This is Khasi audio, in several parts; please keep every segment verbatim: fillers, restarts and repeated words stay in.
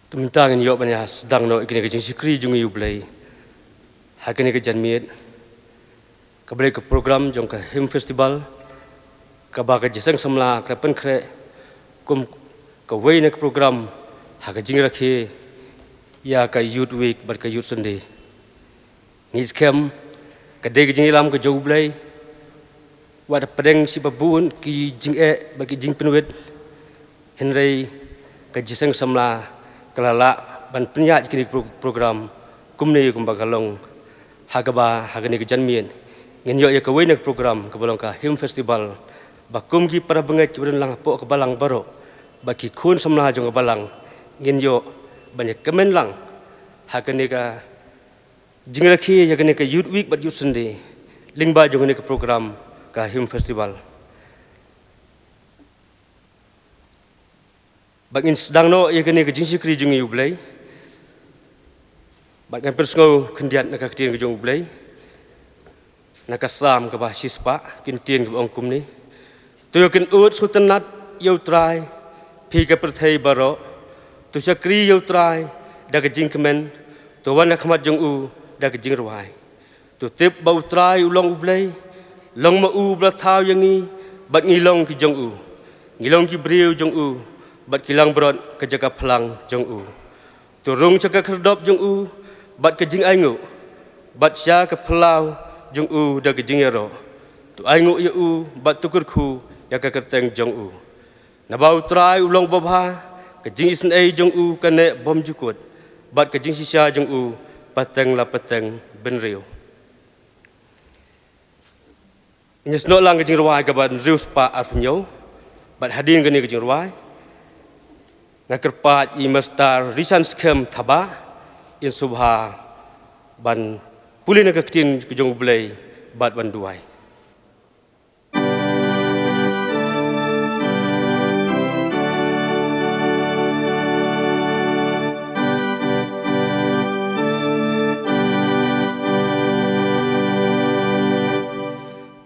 Te mynta ngin ïoh ban ïa sdang noh ïa kane ka jingshakri jong ngi ïa U Blei ha kane ka janmiet, kaba dei ka program jong ka Hymn Festival, kaba ka jingïaseng samla ka la pynkhreh kum kawei na ka program ha ka jingrakhe ïa ka Youth Week bad ka Youth Sunday. Ngi skhem ka dei ka jingïalam ka jong U Blei, wat hapdeng shi ba bun ki jingeh bad ki jingpynwit, hynrei ka jingïaseng samla ka la lah ban pynïaid kine ki pro-, program kumne kumba ka long, ha kaba ha kane ka janmiet ngin ïoh ïa kawei na ka program kaba long ka Hymn Festival, ba kum ki para bangeit kiba don lang hapoh ka balang baroh bad ki khun samla jong ka balang ngin ïoh ban ïakmen lang ha kane ka jingrakhe ïa kane ka Youth Week bad Youth Sunday lyngba jong kane ka program ka Hymn Festival. Bad ngin sdang noh ïa kane ka jingshakri jong ngi ïa U Blei, bad ngan pynsngew khyndiat na ka ktien ka jong U Blei, na ka Salm kaba shispah, ki ktien kiba ong kumne: To ïakynduh sngewtynnat ïa U Trai, phi ka pyrthei baroh. To shakri ïa U Trai da ka jingkmen. To wan ha khmat jong u da ka jingrwai. To tip ba U Trai u long U Blei, long ma u ba la thaw ïa ngi, bad ngi long ki jong u. Ngi long ki briew jong u, bad ki langbrot ka jaka phlang jong u. To rung sha ka khyrdop jong u bad ka jingainguh, bad sha ka phyllaw jong u da ka jingïaroh. To ainguh ïa u bad to kyrkhu ïa ka kyrteng jong u. Naba U Trai u long babha, ka jingisynei jong u ka neh bymjukut, bad ka jingshisha jong u pateng la pateng bynriew. Ngin ïasnoh lang ka jingrwai kaba hynriew spah arphew hynñiew. Bad hadien kane ka jingrwai, nga kyrpad ïa i Mister Rishan Skhem Thabah, in sngewbha ban pule na ka ktien ka jong U Blei bad ban duwai.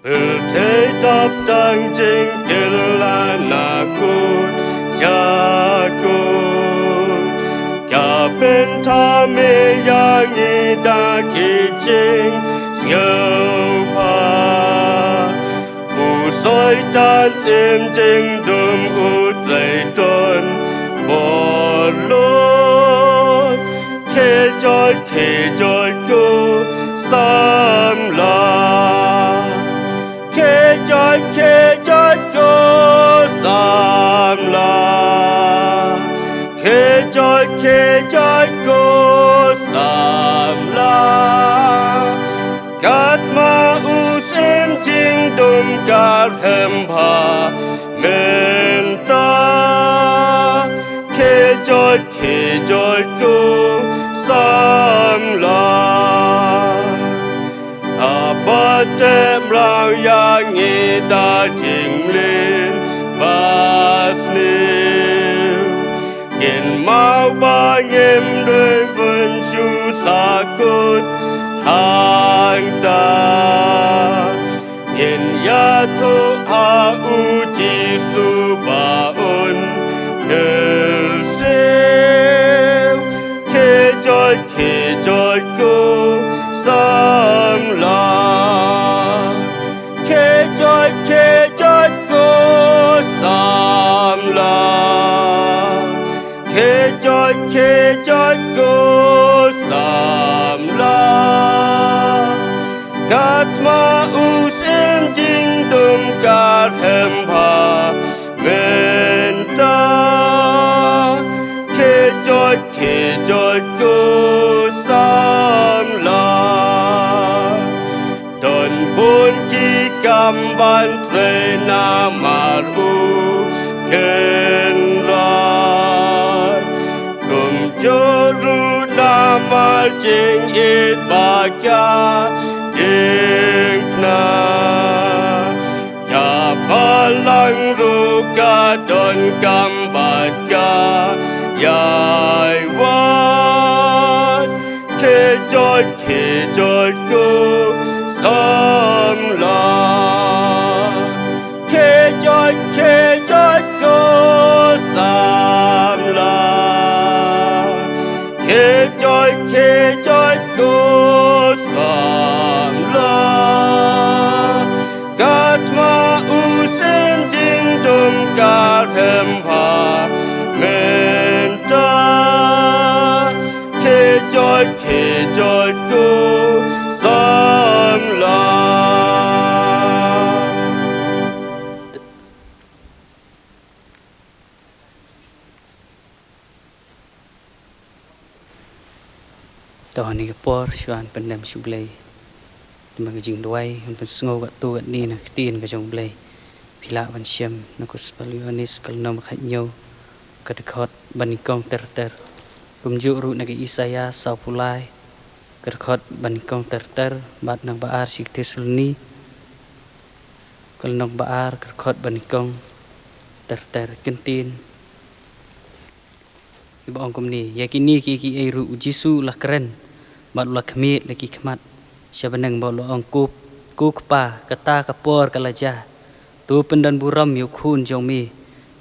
Pyrthei dap tang jingkyrkhu na kut sha kut. Ka bynta me ïa ngi da ki jingsngewbha. U Soitan im jingdum, U Trai don bor lut. Khie joit, khie joit ko samla. Khie joit, khie joit ko samla. Khie joit, khie joit ko samla. Katba u Syiem jingdum ka rhem bha mynta. Khie joit, khie joit ko samla. Haba teh mraw ïa ngi da jingmlien ba sniew. Kynmaw ba ngim dei ban shu sah kut hangta. Ngin ïathuh ha U Jisu ba un kyrsiew. Khie joit, khie joit ko samla. Khie joit, khie joit ko samla. Khie joit, khie joit ko samla. Katba u Syiem jingdum ka rhem bha mynta. Khie joit, khie joit ko samla. Don bun ki kam ban trei namar U Kynrad. Kumjuh ruh namar jingïeit bad ka diengphna. Ka Balang ruh ka donkam bad ka ïai wad. Khie joit, khie joit ko samla. Khie joit, khie joit ko samla. Hem pha mynta, khie jot, khie jot ko samla. To, ha kane ka por, shuwa ban pyndem sha U Blei, namar ka jingduwai, ngan pynsngew katto katne na ka ktien ka jong U Blei. Phi lah ban shem na ka Gospel Ïoannis ka lynnong ba khathynñiew, ka dkhot ba nyngkong ter ter. Kumjuh ruh na ka Isaïah sawphew lai, ka dkhot ba nyngkong ter ter, bad nang ba ar sha ki Thessaloni, ka lynnong ba ar, ka dkhot ba nyngkong ter ter. Ktien kiba ong kumne: Ïa kine kiei kiei ruh U Jisu u la kren bad u la khmied la ki khmat sha bneng bad u la ong: Ko, ko Kpa, kata ka por ka la jia. To pyndonburom ïa u Khun jong me,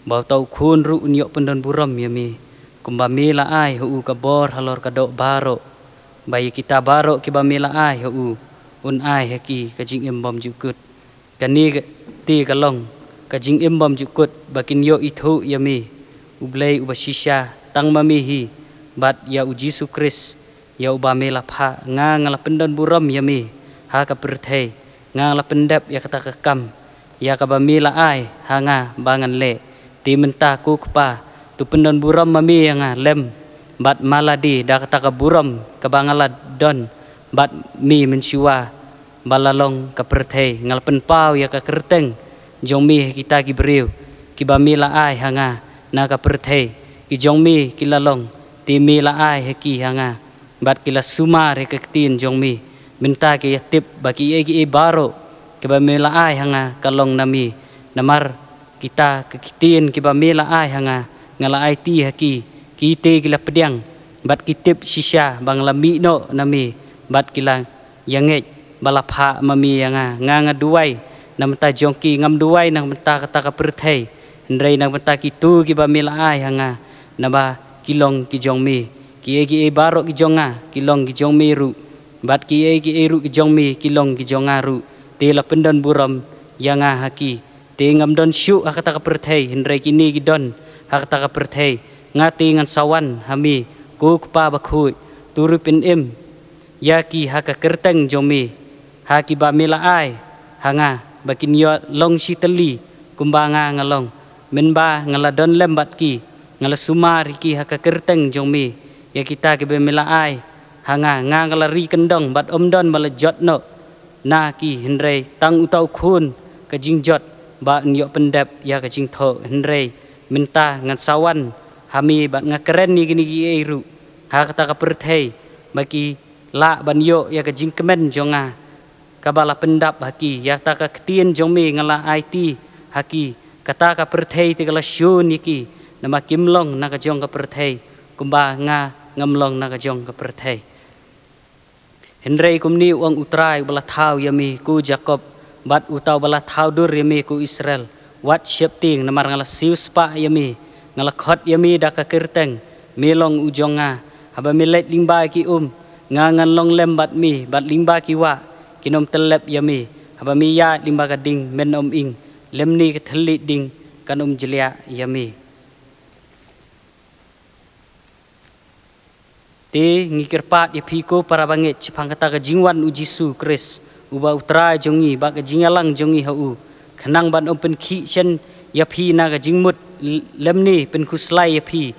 ba uta u Khun ruh un ïoh pyndonburom ïa me, kumba me la ai ha u ka bor halor ka doh baroh, ba ïa kita baroh kiba me la ai ha u, un ai ha ki ka jingim bymjukut. Kane ka, te ka long ka jingim bymjukut, ba kin ïoh ithuh ïa me, U Blei uba shisha, tang ma me hi, bad ïa U Jisu Khrist, ïa uba me la phah. Nga, nga la pyndonburom ïa me ha ka pyrthei. Nga, nga la pyndep ïa kata ka kam, ïa kaba me la ai ha nga ba ngan leh. Te mynta, ko Kpa, to pyndonburom ma me ïa nga lem bad ma lade da kata ka burom kaba nga la don bad me mynshuwa ba la long ka pyrthei. Nga la pynpaw ïa ka kyrteng jong me ha kita ki briew kiba me la ai ha nga na ka pyrthei. Ki jong me ki la long, te me la ai ha ki ha nga, bad ki la sumar ïa ka ktien jong me. Mynta ki ïatip ba kiei kiei baroh kiba me la ai ha nga ka long na me. Namar kita ka ktien kiba me la ai ha nga, nga la aiti ha ki, ki te ki la pdiang, bad ki tip shisha ba nga la mih noh na me, bad ki la ïa ngeit ba la phah ma me ïa nga. Nga, nga duwai na ka bynta jong ki, ngam duwai na ka bynta kata ka pyrthei, hynrei na ka bynta kito kiba me la ai ha nga, naba ki long ki jong me. Kiei kiei baroh ki jong nga ki long ki jong me ruh, bad kiei kiei ruh ki jong me ki long ki jong nga ruh. Te la pyndonburom ïa nga ha ki. Te ngam don shuh ha kata ka pyrthei, hynrei kine ki don ha kata ka pyrthei. Nga te ngan sa wan ha me, ko Kpa bakhuid. To ruh pynim ïa ki ha ka kyrteng jong me, ha kiba me la ai ha nga, ba kin ïoh long shitylli kumba nga, nga long. Mynba nga la don lem bad ki, nga la sumar ïa ki ha ka kyrteng jong me. Ïa kita kiba me la ai ha nga, nga, nga la ri kyndong bad ym don ba la jot noh na ki, hynrei tang uta u Khun ka jingjot ba un ïoh pyndep ïa ka jingthoh. Hynrei mynta ngan sa wan ha me bad nga kren ïa kine kiei ruh ha kata ka pyrthei, ba ki lah ban ïoh ïa ka jingkmen jong nga kaba la pyndap ha ki. Ïa kata ka ktien jong me nga la aiti ha ki. Kata ka pyrthei te ka la shun ïa ki, namar kim long na ka jong ka pyrthei, kumba nga ngam long na ka jong ka pyrthei. Hynrei kumne u ong U Trai uba la thaw ïa me, ko Jakob, bad uta uba la thaw dur ïa me, ko Israel: Wat sheptieng, namar nga la siewspah ïa me. Nga la khot ïa me da ka kyrteng, me long u jong nga. Haba me leit lyngba ki um, nga ngan long lem bad me, bad lyngba ki wah, kin ym tyllep ïa me. Haba me ïaid lyngba ka ding, men ym ing, lymne ka thylliej ding kan ym jliah ïa me. Te ngi kyrpad ïa phi, ko para bangeit, shaphang kata ka jingwan U Jisu Khrist, uba U Trai jong ngi, bad ka jingïalang jong ngi ha u, khnang ban ym pynkhih shen ïa phi na ka jingmut, l-, lymne pynkhuslai ïa phi,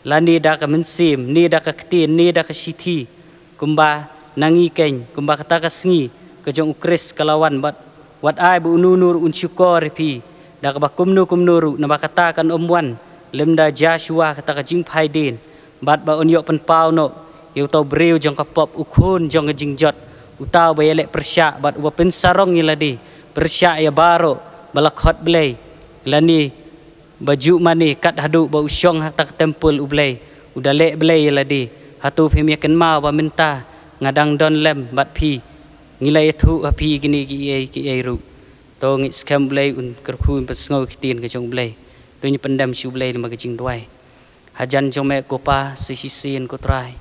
lane da ka mynsiem, ne da ka ktien, ne da ka shithi, kumba na ngi keiñ, kumba kata ka sngi ka jong U Khrist ka la wan. Bad wat ai ba uno uno ruh un shukor ïa phi da kaba kumno kumno ruh, naba kata kan ym wan lymda jia shuwa kata ka jingphai dien, bad ba un ïoh pynpaw noh ïa uta u briew jong ka pop, u khun jong ka jingjot, uta uba ïaleh pyrshah bad uba pynsarong ïa lade pyrshah ïa baroh ba la khot Blei, lane ba ju mane, kat haduh ba u shong ha kata ka templ U Blei, u da leh blei ïa lade. Hato phim ïa kynmaw ba mynta nga dang don lem bad phi, ngi la ïathuh ha phi kine kiei kiei ruh? To ngin skhem, Blei un kyrkhu, un pynsngew ïa ka ktien ka jong U Blei. To ngin pyndem sha U Blei lyngba ka jingduwai. Hajan jong me ko Pa, sa shisien ko Trai,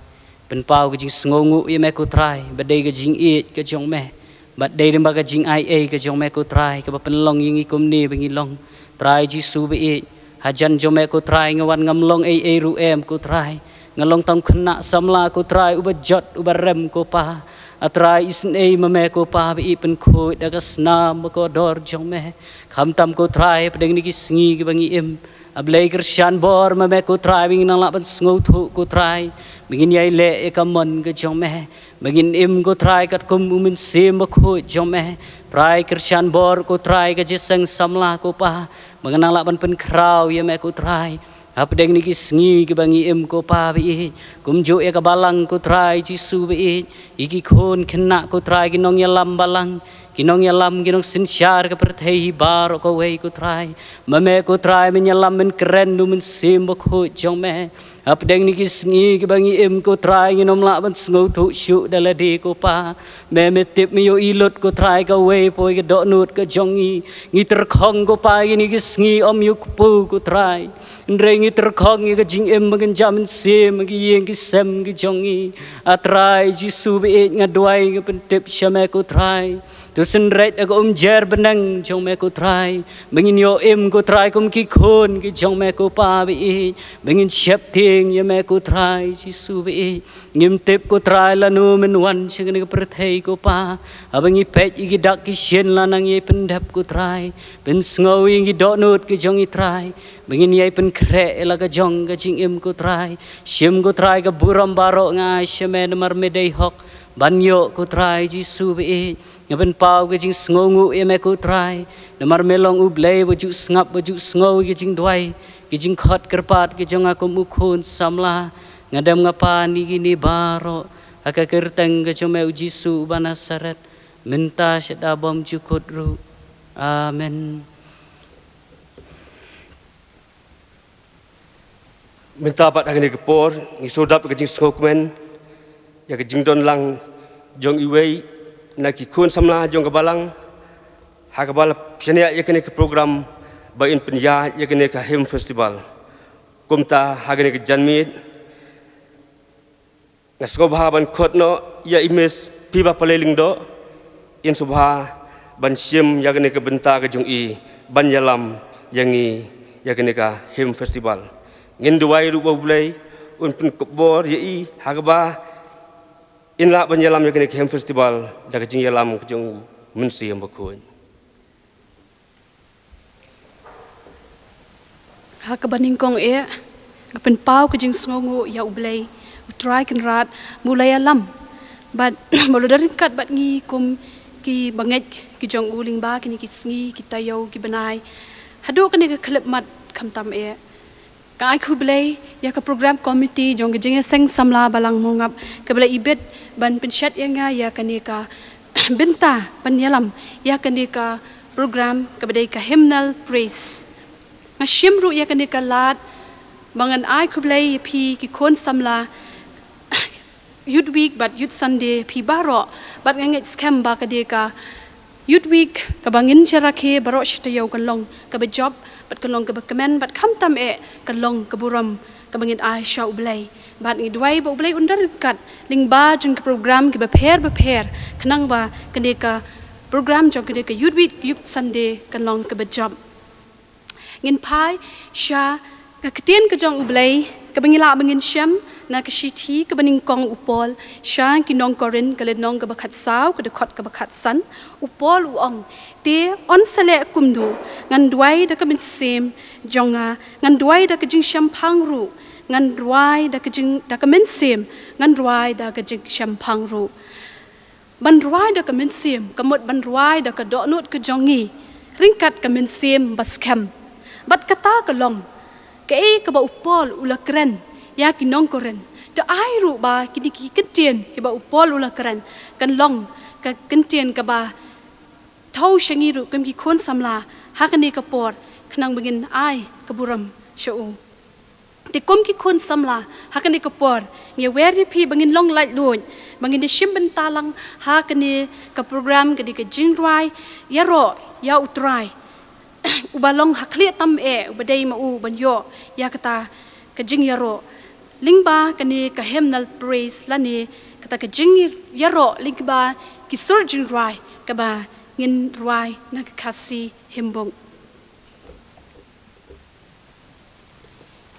pynpaw ka jingsngewnguh ïa me ko Trai, ba dei ka jingïeit ka jong me, ba dei lyngba ka jingaiei ka jong me ko Trai, kaba pynlong ïa ngi kumne ba ngi long. Trai Jisu ba ïeit, hajan jong me ko Trai nga wan, ngam long ei ei ruh em ko Trai. Nga long tang khynnah samla ko Trai, uba jot uba rem ko Pa. A Trai, isynei ma me ko Pa ba ïeit, pynkhuid da ka snam ba kordor jong me. Khamtam ko Trai, hapdeng kine ki sngi kiba ngi im, A Blei, kyrshan bor ma me ko Trai, ba ngin nang lah ban sngewthuh ko Trai, ba ngin ïai leh ïa ka mon ka jong me, ba ngin im ko Trai katkum U Mynsiem Bakhuid jong me. Trai, kyrshan bor ko Trai ka jingïaseng samla ko Pa, ba ngin nang lah ban pynkhraw ïa me ko Trai, hapdeng kine ki sngi kiba ngi im ko Pa ba ïeit. Kumjuh ïa ka balang ko Trai Jisu ba ïeit, ïa ki khun khynnah ko Trai, ki nongïalam balang, ki nongïalam, ki nongsynshar ka pyrthei hi baroh kawei ko Trai. Ma me ko Trai men ïalam, men kren da U Mynsiem Bakhuid jong me. Hapdeng kine ki sngi kiba ngi im ko Trai, ngin ym lah ban sngewthuh shuh da lade ko Pa. Me, me tip, me ïohi lut ko Trai kawei pa kawei ka dohnud ka jong ngi. Ngi tyrkhong ko Pa ïa kine ki sngi, ym ïoh kpu ko Trai. Hynrei ngi tyrkhong ïa ka jingim ba ngin jah mynsiem ha ki ïing ki sem ki jong ngi. A Trai Jisu ba ïeit, nga duwai, nga pyntip sha me ko Trai. To synreit da ka umjer bneng jong me ko Trai, ba ngin ïoh im ko Trai kum ki khun ki jong me ko Pa ba ïeit, ba ngin sheptieng ïa me ko Trai Jisu ba ïeit. Ngim tip ko Trai lano men wan sha kane ka pyrthei ko Pa. Haba ngi peit ïa ki dak ki shin, la nang ïai pyndep ko Trai, pynsngew ïa ki dohnud ki jong ngi Trai, ba ngin ïai pynkhreh ïa la ka jong ka jingim ko Trai. Shim ko Trai ka burom baroh, nga ai sha me namar me dei hok ban ïoh ko Trai Jisu ba ïeit. Nga pynpaw ka jingsngewnguh ïa me ko Trai, namar me long U Blei ba ju sngap, ba ju sngew ïa ka jingduwai, ka jingkhot kyrpad ka jong nga kum u khun samla. Nga dem nga pan ïa kine baroh ha ka kyrteng ka jong me U Jisu uba Nasaret, mynta shada bymjukut ruh. Amen. Mynta bad ha kane ka por ngi shu dap ka jingsngewkmen ïa ka jingdon lang jong iwei na ki khun samla jong ka balang, ha kaba la shaniah ïa kane ka program ba in pynïaid ïa kane ka Hymn Festival. Kumta ha kane ka janmiet nga sngewbha ban khot noh ïa i Miss Phiba Palei Lyngdoh, in sngewbha ban shim ïa kane ka bynta ka jong i ban ïalam ïa ngi ïa kane ka Hymn Festival. Ngin duwai ruh ba U Blei un pynkupbor ïa i ha kaba in lah ban ïalam ïa kane ka Hymn Festival da ka jingïalam ka jong U Mynsiem Bakhuid. Ha kaba nyngkong eh, nga pynpaw ka jingsngewnguh ïa U Blei, U Trai Kynrad, ba u la ïalam bad ba u la don ryngkat bad ngi kum ki bangeit ki jong u lyngba kine ki sngi, ki taïew, ki bnai, haduh kane ka khyllipmat khamtam eh. Nga ai khublei ïa ka program committee jong ka Jingïaseng Samla Balang Mawngap kaba la ibit ban pynshet ïa nga ïa kane ka bynta ban ïalam ïa kane ka program kaba dei ka Hymnal Praise. Nga shim ruh ïa kane ka lad ba ngan ai khublei ïa phi ki khun samla Youth Week bad Youth Sunday, phi baroh, bad nga ngeit skhem ba ka dei ka Youth Week kaba ngin sa rakhe baroh shi taïew kan long kaba jop bad kan long kaba kmen bad khamtam eh kan long ka burom kaba ngin ai sha U Blei. Bad ngi duwai ba U Blei un don ryngkat lyngba jong ki program kiba pher bapher, khnang ba kane ka program jong kane ka Youth Week, Youth Sunday kan long kaba jop. Ngin phai sha ka ktien ka jong U Blei kaba ngi lah ba ngin shem na ka shithi kaba nyngkong u Paul sha ki nong Korinth, ka lynnong kaba khatsaw, ka dkhot kaba khatsan. U Paul u ong, te yn sa leh kumno? Ngan duwai da ka mynsiem jong nga, ngan duwai da ka jingshemphang ruh, ngan duwai da ka jing, da ka mynsiem, ngan duwai da ka jingshemphang ruh. Ban rwai da ka mynsiem ka mut ban rwai da ka dohnud ka jong ngi ryngkat ka mynsiem ba skhem. Bad kata ka long kaei kaba u Paul u la kren ïa ki nong Korinth. Te ai ruh ba kine ki kyntien kiba u Paul u la kren kan long ka kyntien kaba thew sha ngi ruh kum ki khun samla ha kane ka por, khnang ba ngin ai ka burom sha u. Te kum ki khun samla ha kane ka por, ngi wer ïa phi ba ngin long laitluid, ba ngin ïa shim bynta lang ha kane ka program, kane ka jingrwai ïaroh ïa U Trai uba long ha khlieh tam eh, uba dei ma u ban ïoh ïa kata ka jingïaroh. Lyngba kane ka hymnal praise lane kata ka jingïaroh lyngba ki sur jingrwai kaba ngin rwai na ka Khasi Hymnbook.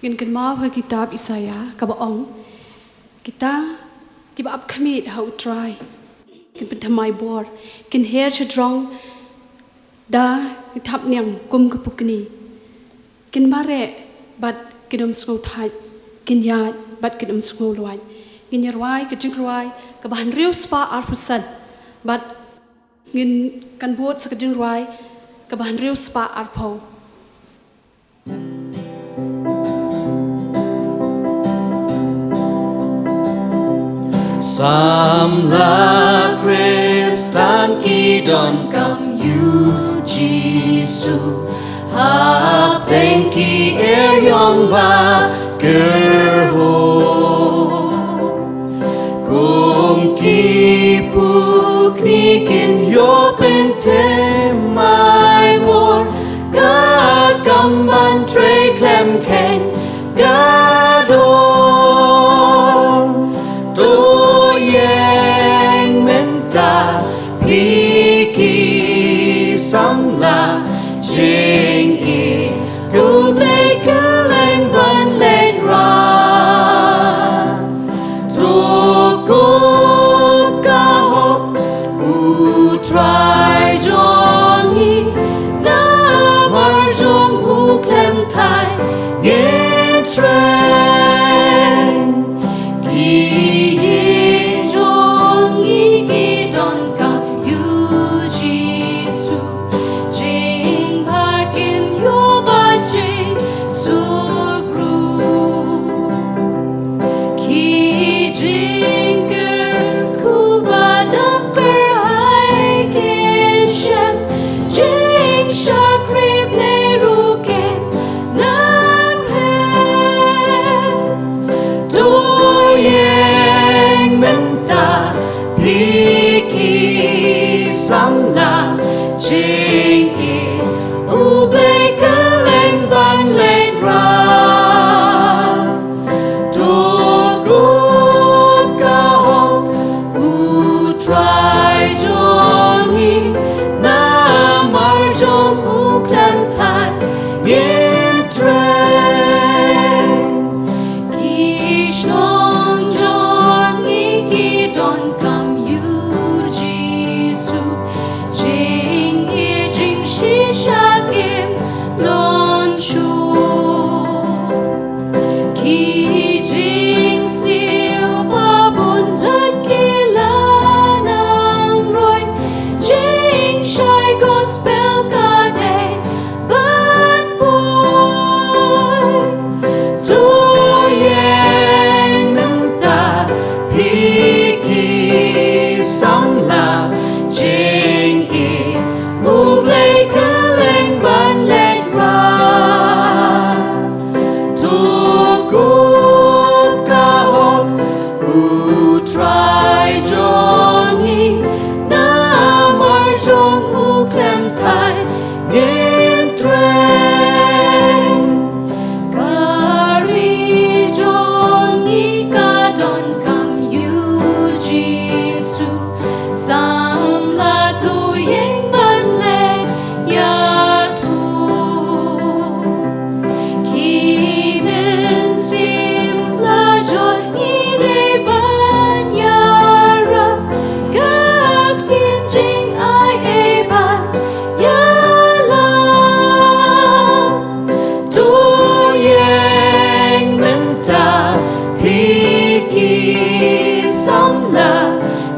Ngin kynmaw ha kitab Isaïah kaba ong, kita kiba ap khmih ha U Trai kin pynthymmai bor, kin her shajrong da ki thapniang kum ka pukni, kin mareh bad kin ym sngew thait, kin ïaid bad kin ym sngew luid. Ngin ïa rwai ka jingrwai kaba hynriew spah arphew san bad ngin kan bud sa ka jingrwai kaba hynriew spah arphew. Samla Khristan ki donkam ïa U Jisu, hapdeng ki eriong ba kyrhuh. Kum ki pukni kin ïoh pynthymmai bor, ka kam ban trei khlem kheiñ ka dor. To ïeng mynta phi ki samla, jingïeit U Blei kylleng ban leit rah. To kup ka hok U Trai jong ngi, namar jong u khlem thait ngin trei. Ki ïeit jong ngi ki donkam ïa U Jisu, jingbha kin ïoh ban jingsuk ruh. Ki jingkyrkhu ba dap kyrhai kin shem, jingshakri Blei ruh kin nang rhem. To ïeng mynta phi ki samla, jingïeit U Blei kylleng ban leit rah. To kup ka hok U Trai jong ngi, namar jong u khlem thait ngin trei. Ki shnong jong ngi ki donkam ïa U Jisu, jingïeit jingshisha kim don shuh. Ki jingsniew ba bun jait ki la nang roi, jingshai gospel ka dei ban poi. To ïeng mynta phi ki samla, jingïeit U Blei kylleng ban leit rah. To kup ka hok U Trai jong ngi, namar jong u khlem thait ngin trei. Ka ri jong ngi ka donkam ïa U Jisu, samla to ïeng ban leit ïathuh. Ki mynsiem la jot ngi dei ban ïarap, ka ktien jingai ei ban ïalam. To ïeng mynta phi ki samla,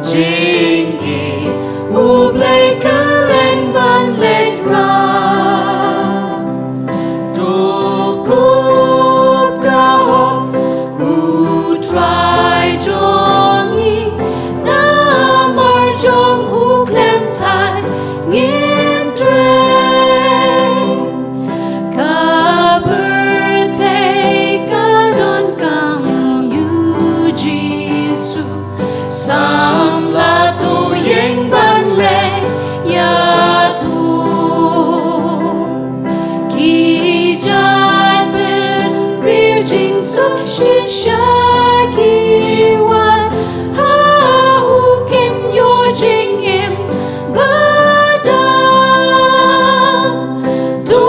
jingïeit U Blei kylleng ban leit rah. To kup ka hok U Trai jong ngi, namar jong u khlem thait ngin trei. Ka pyrthei ka donkam ïa U Jisu, samla to ïeng ban leit ïathuh. Ki jaitbynriew jingsuk shisha ki wan ha u, kin ïoh jingim badap. To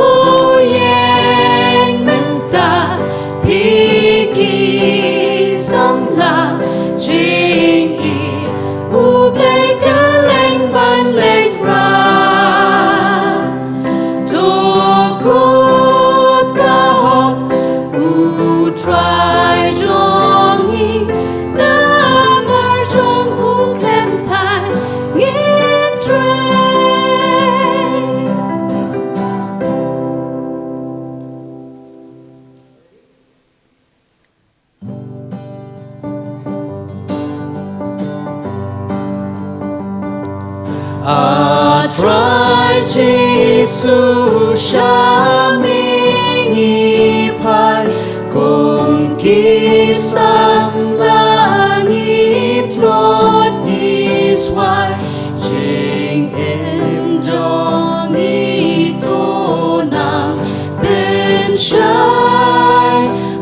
ïeng mynta Sha me ngi phai kum ki samla, ngi tlot ngi swai, jingim jong ngi to nang pynshai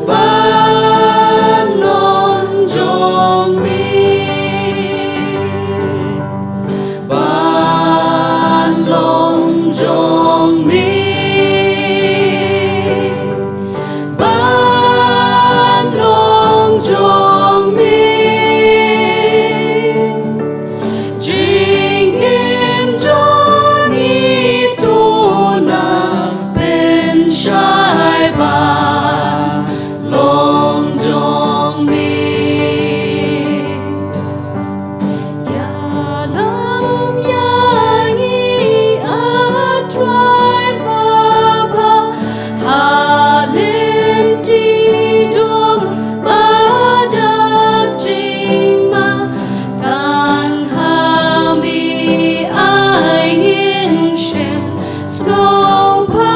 ban long jong me. Ban long jong me, ban long jong me. Jingim jong ngi to nang pynshai ban long jong me. Ïalam ïa ngi, A Trai Baba, ha lynti dum ba dap jingma, tang ha me ai ngin shym sngewbha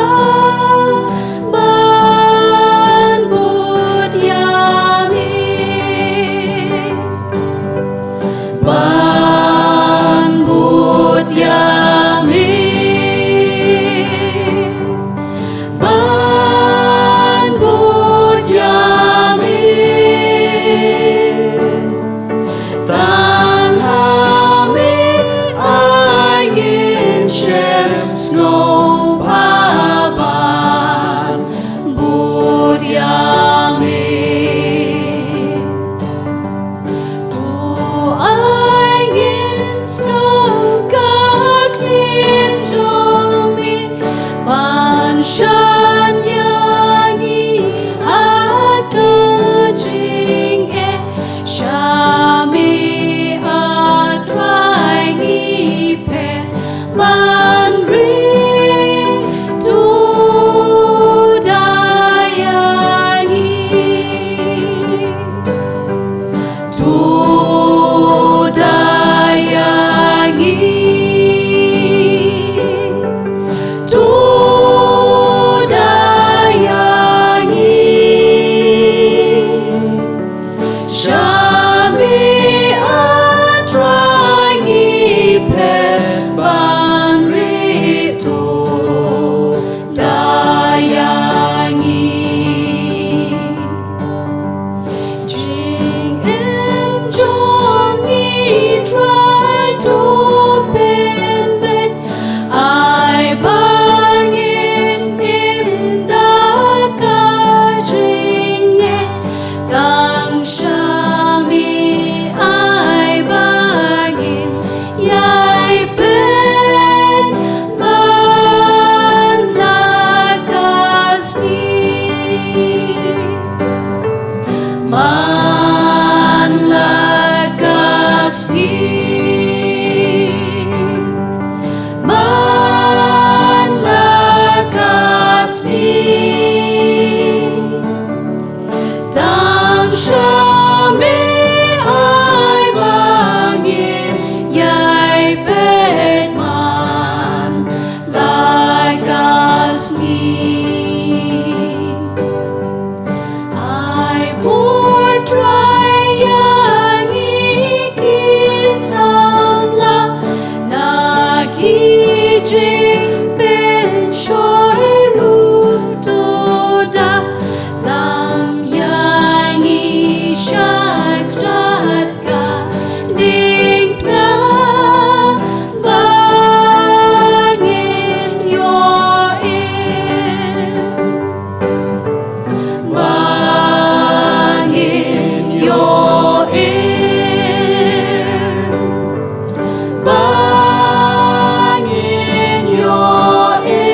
ban bud ïa me. Ban bud ïa me. Ban bud ïa me. Tang ha me ai ngin shym sngewbha ban bud ïa me. To ai ngin sngewbha ka ktien jong me ban shaniah ïa ngi ha ka jingeh. Sha me, A Trai, ngi phet ban ri, to da ïa ngi. To da ïa ngi. To da ïa ngi. Sha me, A Trai, ngi phet ban ri, to da ïa ngi. Jingim jong ngi Trai to pynbeit, ai ba ngin im da ka jingngeit. Tang sha me ai ba ngin ïai peit man la ka sngi. Man la ka sngi. Man la ka sngi. Tang sha me ai ba ngin ïai peit man la ka sngi. Ai bor Trai ïa ngi ki samla na ki jingpynshoi ruh, to da lam ïa ngi sha kjat ka diengphna ba ngin ïoh im. Ba ngin ïoh im. Ba ngin ïoh im.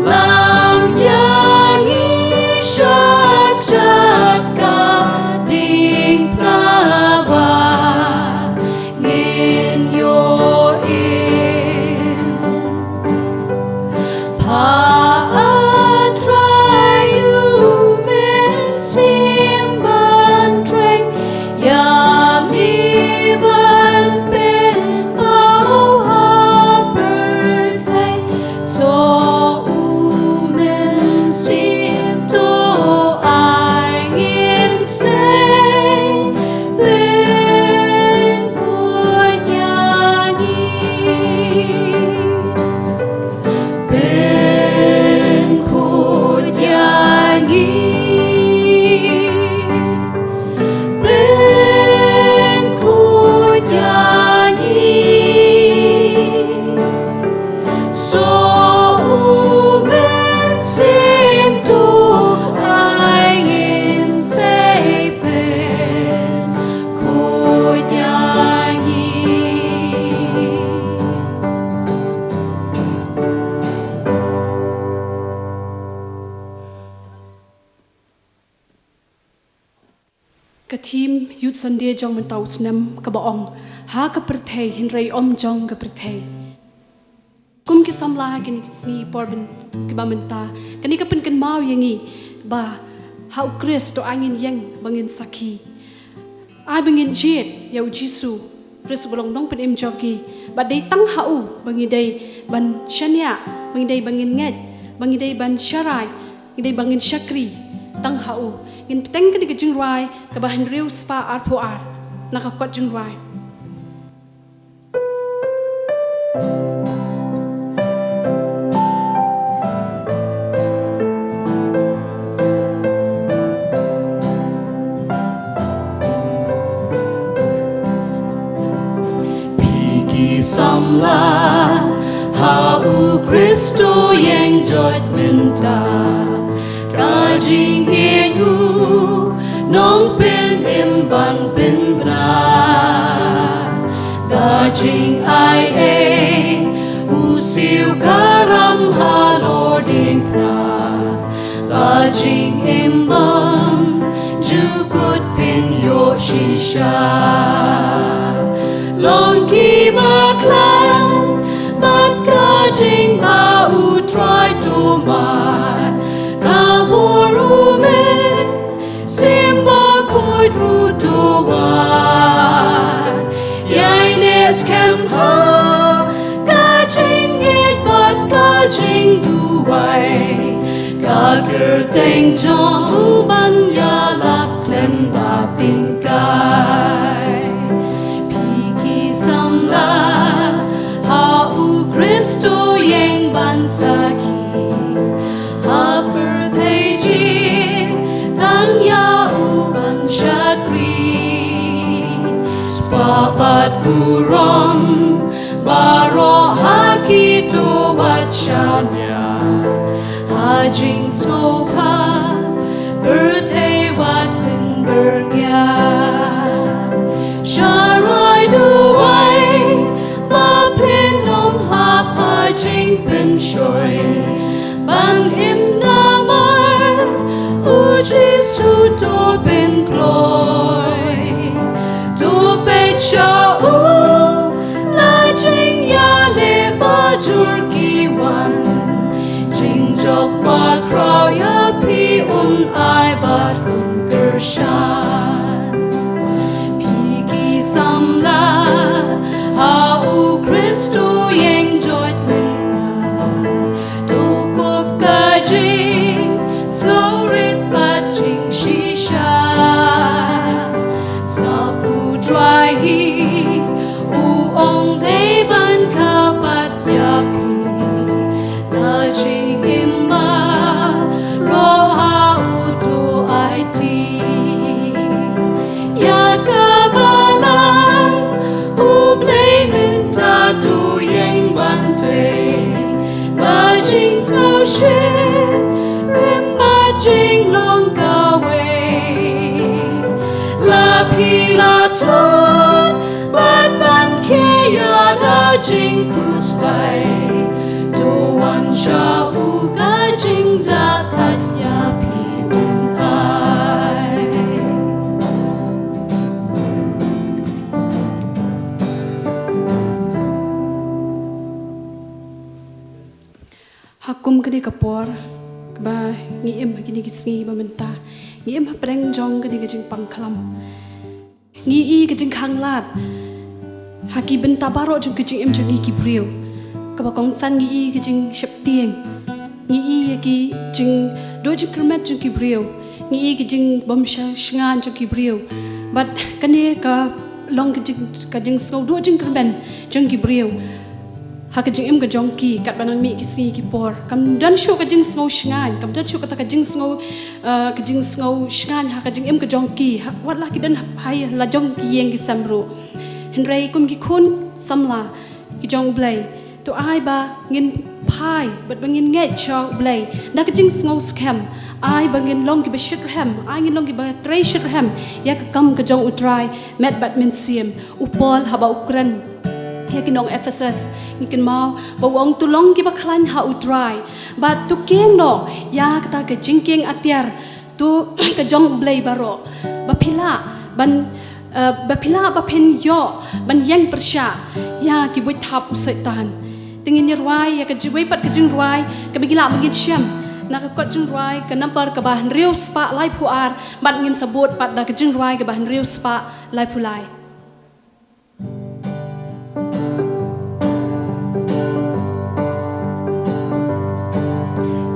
Lam ïa ngi sha kjat ka diengphna ba ngin ïoh im. Pha A Trai, U Mynsiem Bakhuid, ïa me ban pynpaw ha pyrthei. Ka theme Youth Sunday jong mynta u snem kaba ong, ha ka pyrthei hynrei ym jong ka pyrthei. Kum ki samla ha kine ki sngi por byn-, kiba mynta, kane ka pynkynmaw ïa ngi ba ha u Khrist to ai ngin ïeng ba ngin sakhi. Ai ba ngin jied ïa u Jisu Khrist uba long Nongpynim jong ngi. Bad dei tang ha u ba ngi dei ban shaniah, ba ngi dei ba ngin ngeit, ba ngi dei ban sharai, ngi dei ba ngin shakri tang ha u. Ngin bteng kane ka jingrwai kaba hynriew spah arphew ar na ka kot jingrwai. Phi ki samla ha u Khrist to ïeng joit mynta. Ka jingïeit u Nongpynim ban pynbna. Ka jingai ei u siew karam halor diengphna. Ka jingim bymjukut phin ïoh shisha. Long kiba khlaiñ bad ka jingma u Trai to mad. Ka bor u Mynsiem Bakhuid ruh to wad. Ïaineh skhem ha ka jingïeit bad ka jingduwai. Ka kyrteng jong u ban ïalap khlem da tyngkai. Phi ki samla ha u Khrist to ïeng ban sakhi. Ha pyrthei jingtang ïa u ban shakri. Spah bad burom baroh ha ki to wat shaniah. Ha jingsngewkha pyrthei wat pynbyrngia. Sharai duwai ba phin ym hap ha jingpynshoi ban im namar u Jisu to pynkloi. To peit sha u la jingïaleh ba jur ki wan. Jingjop ba khraw ïa phi un ai bad un kyrshan. Phi ki samla ha u Khrist to ïeng joit mynta. To kup ka jingsngewrit bad jingshisha. Sngap u Trai hi u ong dei ban kyrpad ïa phi. Ka jingim baroh ha u to aiti. Ïa ka balang U Blei mynta to ïeng ban tei. Ba jingsngewsih rim ba jinglong kawei. La phi la thon bad ban khie ïa la jingkhuslai. To wan sha u ka jingjahthait ïa phi un ai. Ha kum kane ka por kaba ngi im ha kine ki sngi ba mynta, ngi im hapdeng jong kane ka jingpang khlam. Ngi i ka jingkhanglad ha ki bynta baroh jong ka jingim jong ngi ki briew. Kaba kongsan ngi i ka jingsheptieng. Ngi i ïa ki jingduh jingkyrmen jong ki briew. Ngi i ka jingbym sha-, shngaiñ jong ki briew. Bad kane ka long ka jing, ka jingsngew duh jingkyrmen jong ki briew. Ha ka jingim ka jong ki, katba nang mih ki sngi ki por. Kam don shuh ka jingsngew shngaiñ, kam don shuh kata ka jingsngew, eh, ka jingsngew shngaiñ ha ka jingim ka jong ki. Ha, wat la ki don ha, ha la jong ki ïing ki sem ruh. Hynrei kum ki khun samla ki jong U Blei, to ai ba ngin phai, bad ba ngin ngeit sha U Blei da ka jingsngew skhem. Ai ba ngin long kiba shitrhem, ai ngin long kiba trei shitrhem ïa ka kam ka jong U Trai, met bad mynsiem. U Paul haba u kren ïa ki nong Ephesus, ngi kynmaw ba u ong to long kiba khlaiñ ha U Trai. Bad to kieng noh ïa kata ka jingkieng atiar, to ka jong U Blei baroh. Ba phi lah Ban, eh, ba phi lah ba phin ïoh ban ïeng pyrshah ïa ki buit thap u Soitan. Te ngin ïa rwai ïa ka jingwei pat ka jingrwai kaba ngi lah ba ngin shem na ka kot jingrwai ka nambar kaba hynriew spah laiphew ar, bad ngin sa bud pat da ka jingrwai kaba hynriew spah laiphew lai.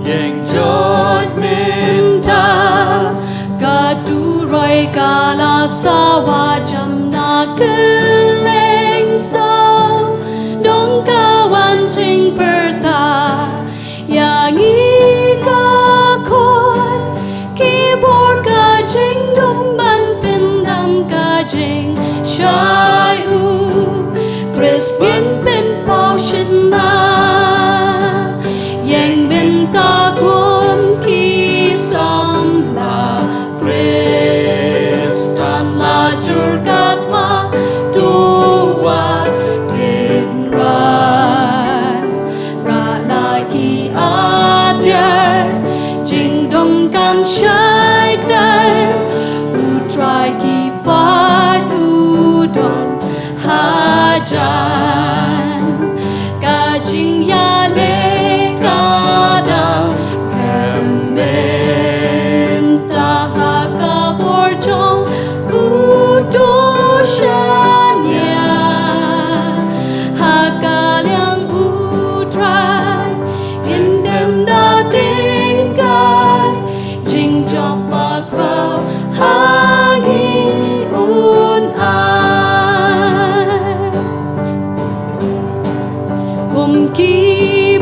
Ïeng jot mynta, ka turoi ka la sawa jam na kylleng saw, dong ka wan jingpyrta ïa ngi ka khun, ki bor ka jingdum ban pyndam ka jingshai u Khrist, ngin pynpaw shynna. Ïeng mynta kum ki samla Khristan, la jur katba to wat kynran. Rah la ki atiar jingdum kan shai kdar, U Trai ki paid u don hajan. Ka jingïaleh ka dang khlem mynta ha ka bor jong uto u shaniah. Ha ka liang U Trai, ngin dem da tyngkai, jingjop bakhraw ha ngi un ai. Kum ki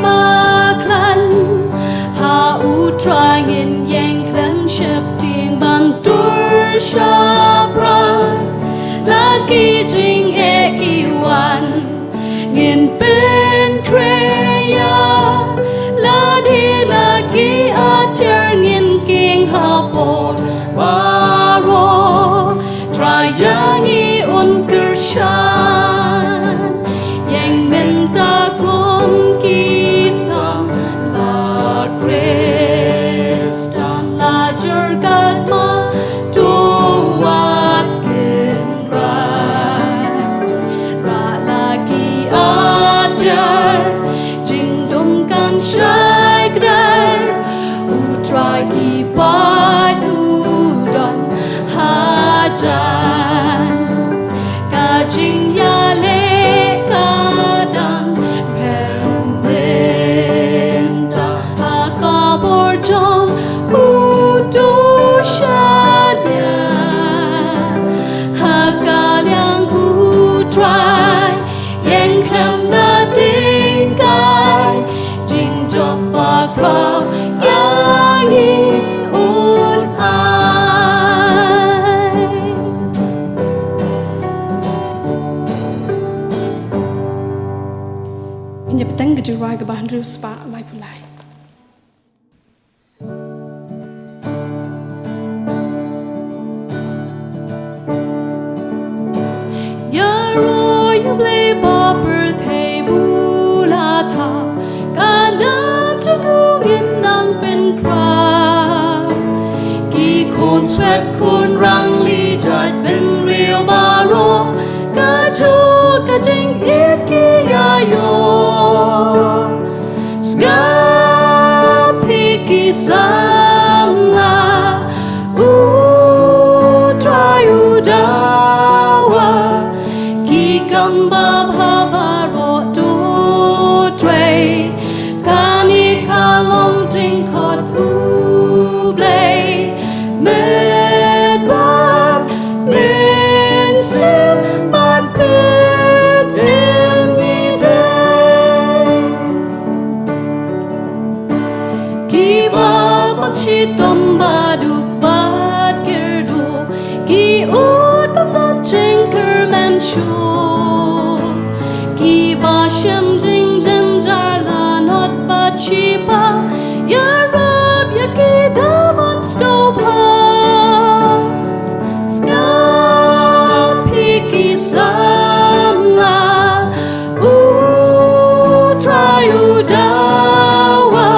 bakhlaiñ ha U Trai, ngin ïeng khlem sheptieng ban tur shaphrang. La ki jingeh ki wan, ngin pynkhreh ïa lade, la ki atiar ngin kheiñ ha por baroh. Trai ïa ngi un kyrshan. Ïeng mynta kum ki samla Khrist, la jur katba to wat kynran. Rah la ki atiar jingdum kan shai kdar, U Trai ki paid u don hajan. Ka jingïaleh ka dang khlem mynta ha ka bor jong uto u shaniah. Ha ka liang U Trai, ïeng khlem da tyngkai, jingjop bakhraw ïa ngi un ai. Ngin ïa bteng ka jingrwai kaba hynriew spah laiphew lai. Ïaroh ïa U Blei ba pyrthei u la thaw, ka nam jong u ngin nang pynkhraw. Ki khun swet khun rangli jait bynriew baroh, kajuh ka jingïeit ki ïa ïoh. Sngap phi ki samla, U Trai u dawa ki kam babha baroh to trei. Kane ka long jingkhot U Blei, met bad mynsiem ban pynim ïa ki. Kiba pang shitom baduk bad kyrduh, ki ud bymman jingkyrmen shuh. Kiba shem jingjynjar lanot bad shipang, ïarap ïa ki da ban sngewbha. Sngap phi ki samla, U Trai u dawa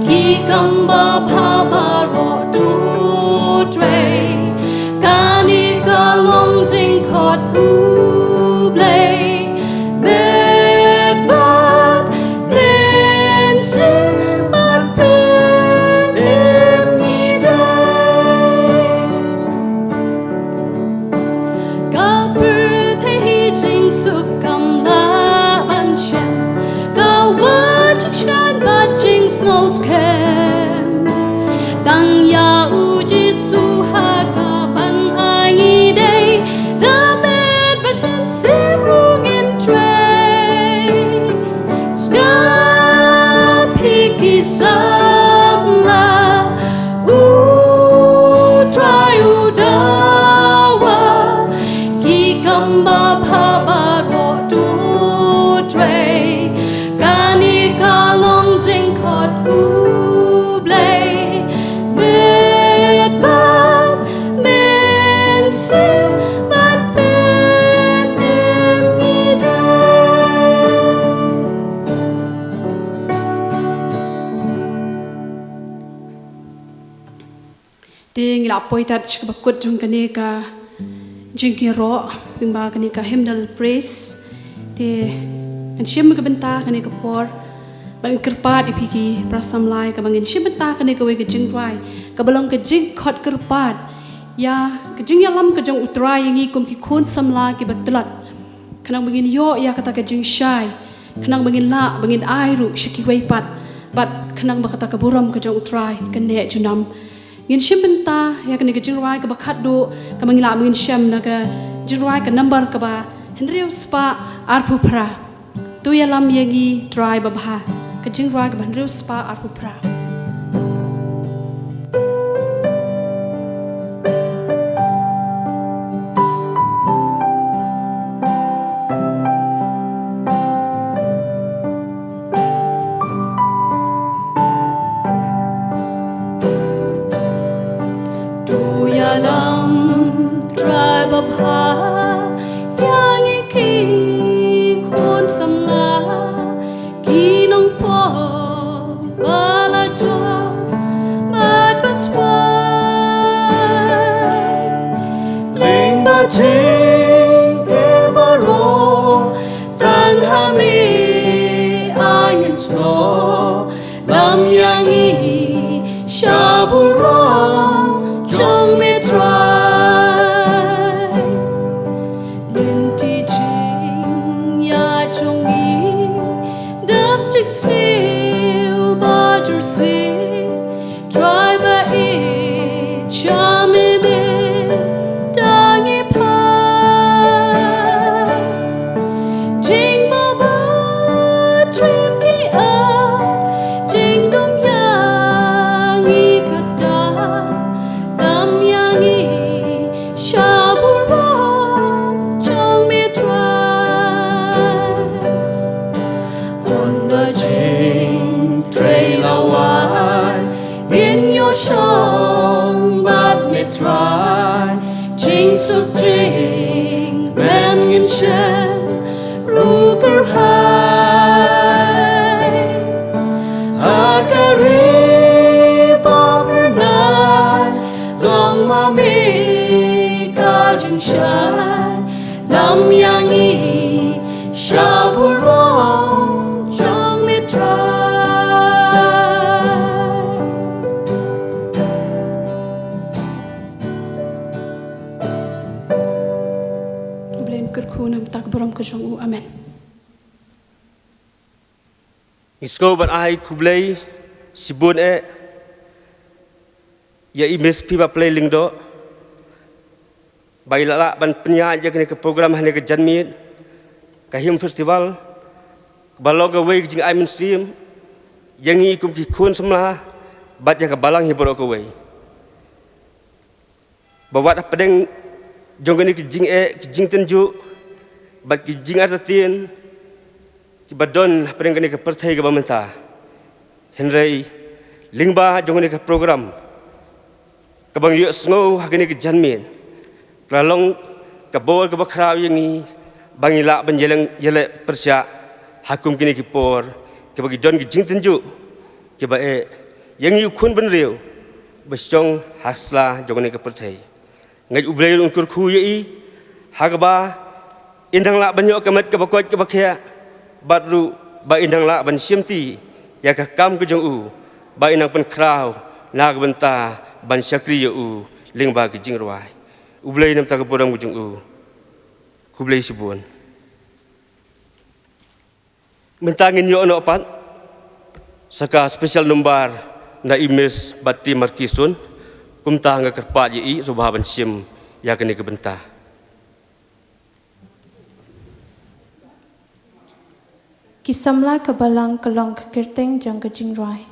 ki kam babha baroh to trei. Kane Tang ïa u Jisu ha ka ban ai ngi dei, da met bad mynsiem ruh ngin trei. Sngap phi ki samla, u Trai u dawa, ki kam babha baroh to trei. Kane ka long jingkhot U Blei, met bad mynsiem bad mynsiem ngi dei. Te ngi la poi tad sha kaba kut jong kane ka jingïaroh, lyngba kane ka hymnal praise. Te ngan shim ka bynta kane ka por ban kyrpad ïa phi ki para samla, kaba ngin shim bynta kane kawei ka jingrwai kaba long ka jingkhot kyrpad ïa ka jingïalam ka jong U Trai ïa ngi kum ki khun samla kiba tlot. Khnang ba ngin ïoh ïa kata ka jingshai, khnang ba ngin lah ba ngin ai ruh sha kiwei pat, bad khnang ba kata ka burom ka jong U Trai kan neh junom. Ngin shim bynta ïa kane ka jingrwai kaba khatduh, kaba ngi lah ba ngin shem na ka jingrwai ka number kaba hynriew spah arphew phra. To ïalam ïa ngi Trai babha, ka jingrwai kaba hynriew spah arphew phra. To ïalam Trai babha ïa ngi ki khun samla, ki nongpop ba la jop bad ba swai. Lyngba jingteh baroh, tang ha me ai ngin snoh, lam ïa ngi sha burom jong me Trai. Lynti jingïaid jong ngi, dap jingsniew ba jur sih, Trai ba ïeit sha me mynta ngi phai. Jingmut ba triem ki ap, jingdum ïa ngi kata, lam ïa ngi sha burom jong me Trai. Ynda jingtrei la wai, ngin ïoh shong bad me Trai. Jingsuk jingmen ngin shem ruh kyrhai. Ha ka ri ba phyrnai, long ma me ka jingshai. Lam ïa ngi sha burom jong me Trai. U Blei un kyrkhu na ka bynta ka burom ka jong u. Amen. Ngi sngew ban ai khublei shibun eh ïa i Miss Phiba Plei Lyngdoh ba i la lah ban pynïaid ïa kane ka program ha kane ka janmiet, ka Hymn Festival, kaba long kawei ka jingai mynsiem ïa ngi kum ki khun samla bad ïa ka balang hi baroh kawei. Ba wat hapdeng jong kane ki jingeh, ki jingtynjuh bad ki jingartatien kiba don hapdeng kane ka pyrthei kaba mynta, hynrei lyngba jong kane ka program kaba ngi ïohsngew ha kane ka janmiet, ka la long ka bor kaba khraw ïa ngi ba ngi lah ban ïaleng ïaleh pyrshah ha kum kine ki por kiba ki don ki jingtynjuh kiba eh ïa ngi u khun bynriew ba shong ha sla jong kane ka pyrthei. Ngeit U Blei un kyrkhu ïa i ha kaba in dang lah ban ïoh ka met kaba koit kaba khiah, bad ruh ba in dang lah ban shimti ïa ka kam ka jong u, ba in nang pynkhraw na ka bynta ban shakri ïa u lyngba ka jingrwai. U Blei na ka bynta ka burom ka jong u. Khublei shibun. Mynta ngin ïoh noh pat sa ka special number na i Miss Bati Markison. Kumta nga kyrpad ïa i sngewbha ban shim ïa kane ka bynta. Ki samla ka balang ka long ka kyrteng jong ka jingrwai.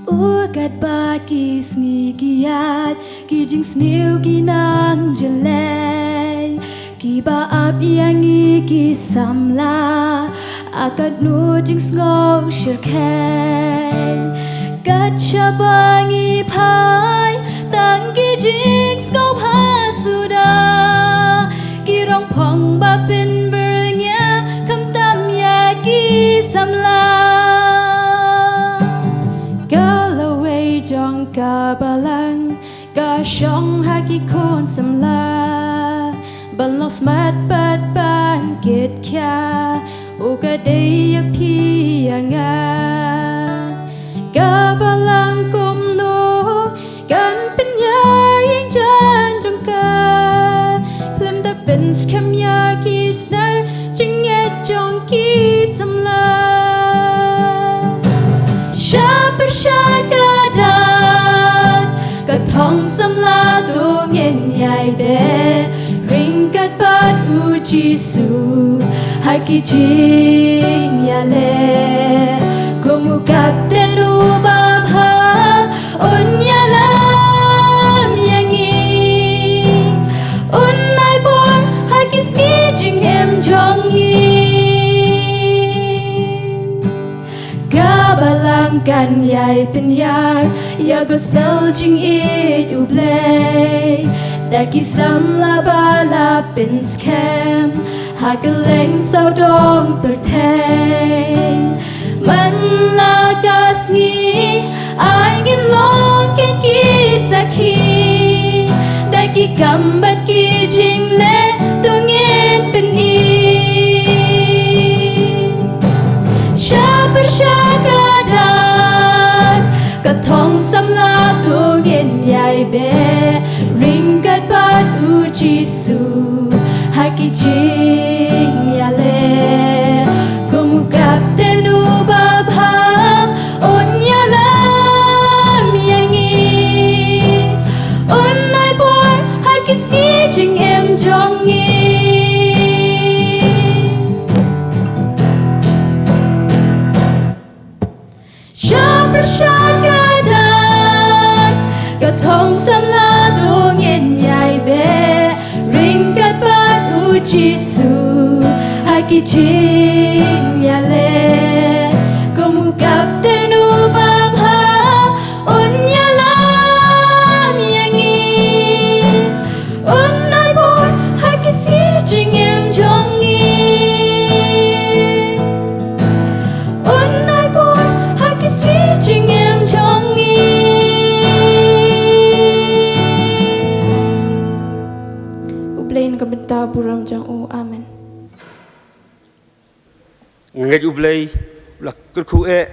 U kat ba ki sngi ki ïaid, ki jingsniew ki nang jlei, kiba ap ïa ngi ki samla, ha katno jingsngew shyrkhei. Kat shaba ngi phai, tang ki jingsngewbha suda, ki rong phong ba pynbyrngia, khamtam ïa ki samla. Ka lawei jong ka balang ka shong ha ki khun samla, ban long smat bad ban kit khia, u ka dei ïa phi ïa nga. Ka balang kumno kan pynïar ïing jan jong ka, khlem da pynskhem ïa ki snar jingngeit jong ki samla. Sha pyrshah ka dak, ka thong samla to ngin ïai beh, ryngkat bad u Jisu ha ki jingïaleh. Kum u kapten uba bha, un ïalam ïa ngi, un ai bor ha ki sngi jingim jong ngi. Ka balang kan ïai pynïar ïa gospel jingïeit U Blei, da ki samla ba la pynskhem ha kylleng sawdong pyrthei. Man la ka sngi, ai ngin long kin ki sakhi, da ki kam bad ki jingleh to ngin pyni. Sha pyrshah ka dak, ka thong samla to ngin ïai beh, ryngkat bad u Jisu ha ki jingïaleh. Kum u kapten uba bha, un ïalam ïa ngi, un ai bor ha ki sngi jingim jong ngi. Sha pyrshah ka dak, ka thong samla to ngin ïai beh, ryngkat bad u Jisu ha ki jingïaleh. Kum u kapten uba bha, un ïalam ïa ngi, un ai bor ha ki sngi jingim jong ngi, un ai bor ha ki sngi jingim jong ngi. U Blei un ka bynta burom jong u. Amen. Ngeit U Blei u la kyrkhu eh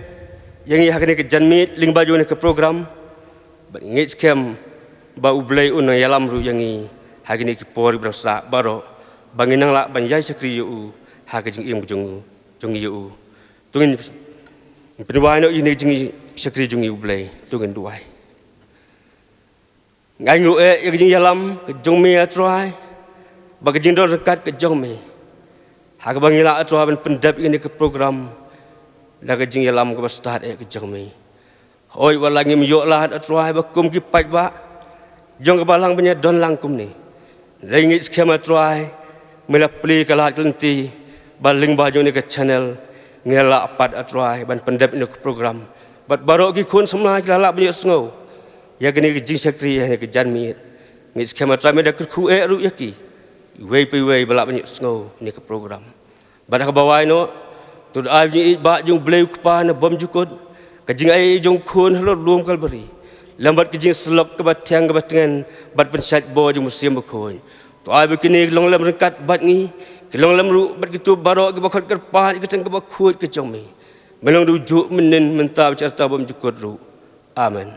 ïa ngi ha kane ka janmiet lyngba jong kane ka program. Bad ngeit skhem ba U Blei un nang ïalam ruh ïa ngi ha kine ki por kiba nang sah baroh, ba ngin nang lah ban ïai shakri ïa u ha ka jingim jong u, jong ngi ïa u. To ngin pynduwai noh ïa kane ka jingshakri jong ngi U Blei, to ngin duwai. Nga ainguh eh ïa ka jingïalam ka jong me A Trai, bad ka jingdon ryngkat ka jong me, ha kaba ngi lah A Trai ban pyndep ïa kane ka program da ka jingïalam kaba stad eh ka jong me. Hooid, wat la ngim ïoh lad A Trai ba kum ki paidbah jong ka balang ban ïadon lang kumne, hynrei ngeit skhem A Trai me la plie ka lad ka lynti ba lyngba jong kane ka channel ngi lah pat A Trai ban pyndep ïa kane ka program. Bad baroh ki khun samla ki la lah ban ïohsngew ïa kane ka jingshakri ha kane ka janmiet. Ngeit skhem A Trai me da kyrkhu eh ruh ïa ki, iwei pa iwei ba lah ban ïohsngew ïa kane ka program. Bad ha kaba wai noh, to ai ka jingïeit ba jong U Blei U Kpa na bymjukut, ka jingai jong U Khun halor lum Kalbari, lem bad ka jingsyllok kaba thiang kaba tngen bad pynshait bor jong U Mynsiem Bakhuid. To ai ba kine ki long lem ryngkat bad ngi, ki long lem ruh bad kito baroh kiba khot kyrpad ïa ka kyrteng kaba khuid ka jong me. Me long da ujuh mynhynnin, mynta bad sha kata bymjukut ruh. Amen.